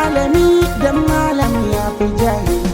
Malami, dan malami ya fi jahili,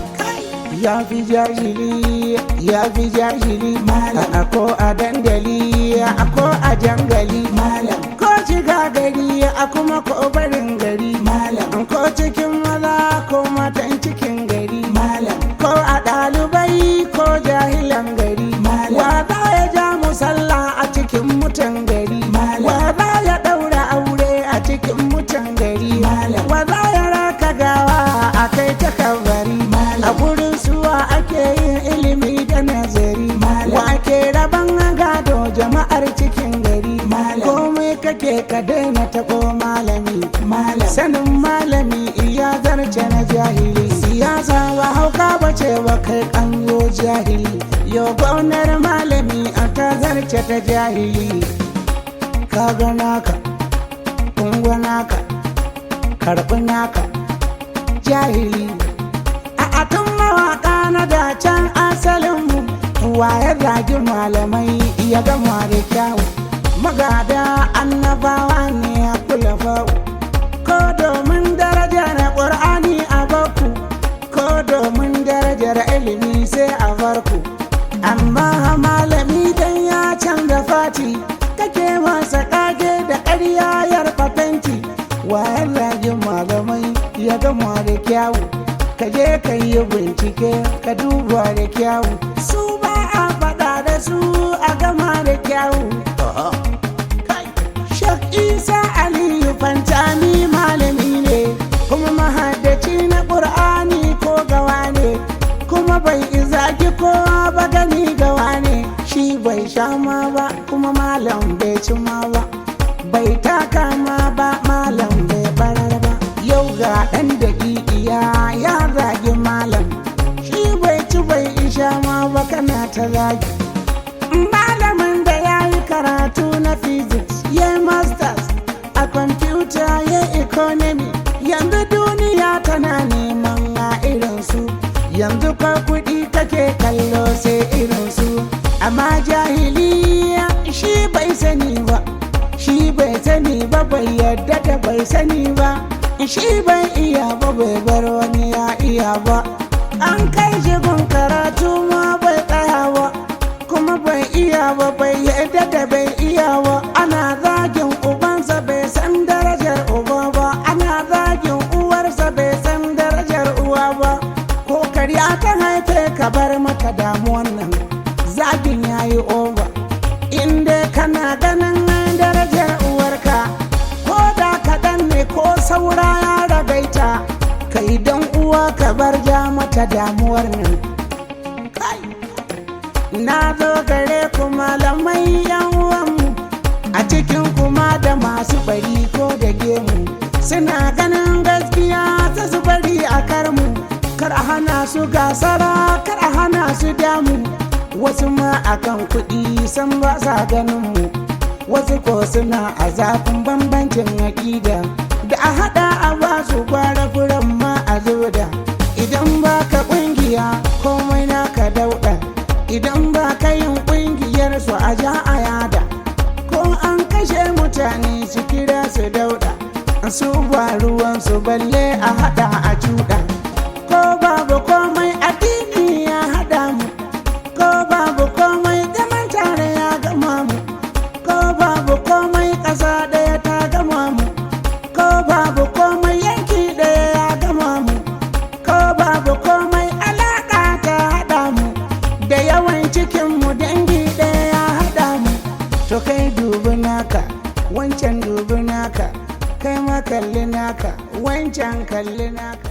ya fi jahili, ya fi jahili. Malam, a ko a dandali, a ko a jangali. Malam, ko shiga gari, a kuma ko barin gari. Malam, ko cikin maza ko matan cikin gari. Malam, ko a ɗalibai ko jahilan gari. Malam, wa za ya ja musalla a cikin mutan gari? Malam, wa za ya ɗaura aure a cikin mutan gari? Malam, wa za ya raka gawa a kai ta kabari? A gurin suwa ake yin ilimi da nazari? Wa ke raban gado jama'ar cikin gari? Komai kake, ka daina taɓo malami. Sanin malami iya zarce na jahili. Siyasa ba hauka ba ce ba, kai kanzo jahili. Yau gonar malami a ta zarce ta jahili. Ka ga naka, ungwa naka, karɓi naka, jahili. A atun mawaƙa na dacen asalinmu, wa ya zagi malamai ya gama da kyawu? Magada annabawa ne ya kula ko domin darajar Ƙur'ani a baku, ko domin darajar ilimi sai a farku. Amma malami dan ya canza fati, kake masa kage da ƙarya, yarfa fenti. Wayar zagi malamai ya gama da kyawu? Ka je ka yi bincike, ka duba da kyawu. Su ba a faɗa da su a gama da kyawu. Shek Isa Aliyu Fantami malami ne, kuma mahaddaci na Ƙur'ani ko gawa ne, kuma bai izaki kowa ba, gani gawa ne. Shi bai sha ma ba, kuma malam bai ci ma ba, bai taka ma ba, malam bai barar ba. Yau ga ɗan daƙiƙiya ya zagi malam. Shi bai ci bai isha ma ba, kana ta zagi malamin da ya yi karatu na physics, ya yi masters a computer, ya yi economy. Yanzu duniya tana neman a irinsu. Yanzu ko kuɗi kake kallo, sai irinsu. Amma jahili shi bai sani ba, shi bai sani ba, bai yadda da bai sani ba. Shi bai iya ba, bai bar wani ya iya ba. An kai shi gun karatu ma bai tsaya ba, kuma bai iya ba, bai yadda da bai iya ba. Ana zagin ubansa, bai san darajar uba ba. Ana zagin uwarsa, bai san darajar uwa ba. Ko karya ta haife ka, bar maka damuwan nan, zagin yayi over. Inda kana ganin darajar uwarka, ko da kaɗan ne, ko saura ya ragaita, kai don uwa ka bar ja mata damuwar nan. Kai! Na zo gare ku malamai yan uwanmu, a cikin kuma da masu bari ko da gemu. Suna ganin gaskiya ta su bari a karmu. Kar a hana su gasara, kar a hana su damu. Wasu ma akan kuɗi san ba sa ganin mu. Wasu ko suna a zafin bambancin aƙida. Da a haɗa a ba su, gwara furan ma a zuda. Idan ba ka ƙungiya, komai naka dauɗa. Idan ba ka yin ƙungiyar su, a ja a yada. Ko an kashe mutane, su kira su dauɗa. Su ba ruwan su, balle a haɗa a cuɗa. Ko babu komai, addini ya haɗa mu. Ko babu komai, zaman tare ya gama mu. Ko babu komai, ƙasa ɗaya ta gama mu. Ko babu komai, yanki ɗaya ya gama mu. Ko babu komai, alaƙa ta haɗa mu. Da yawan cikinmu, dangi ɗaya ya haɗa mu. To kai dubi naka, wancan dubi naka, kai ma kalli naka, wancan kalli naka.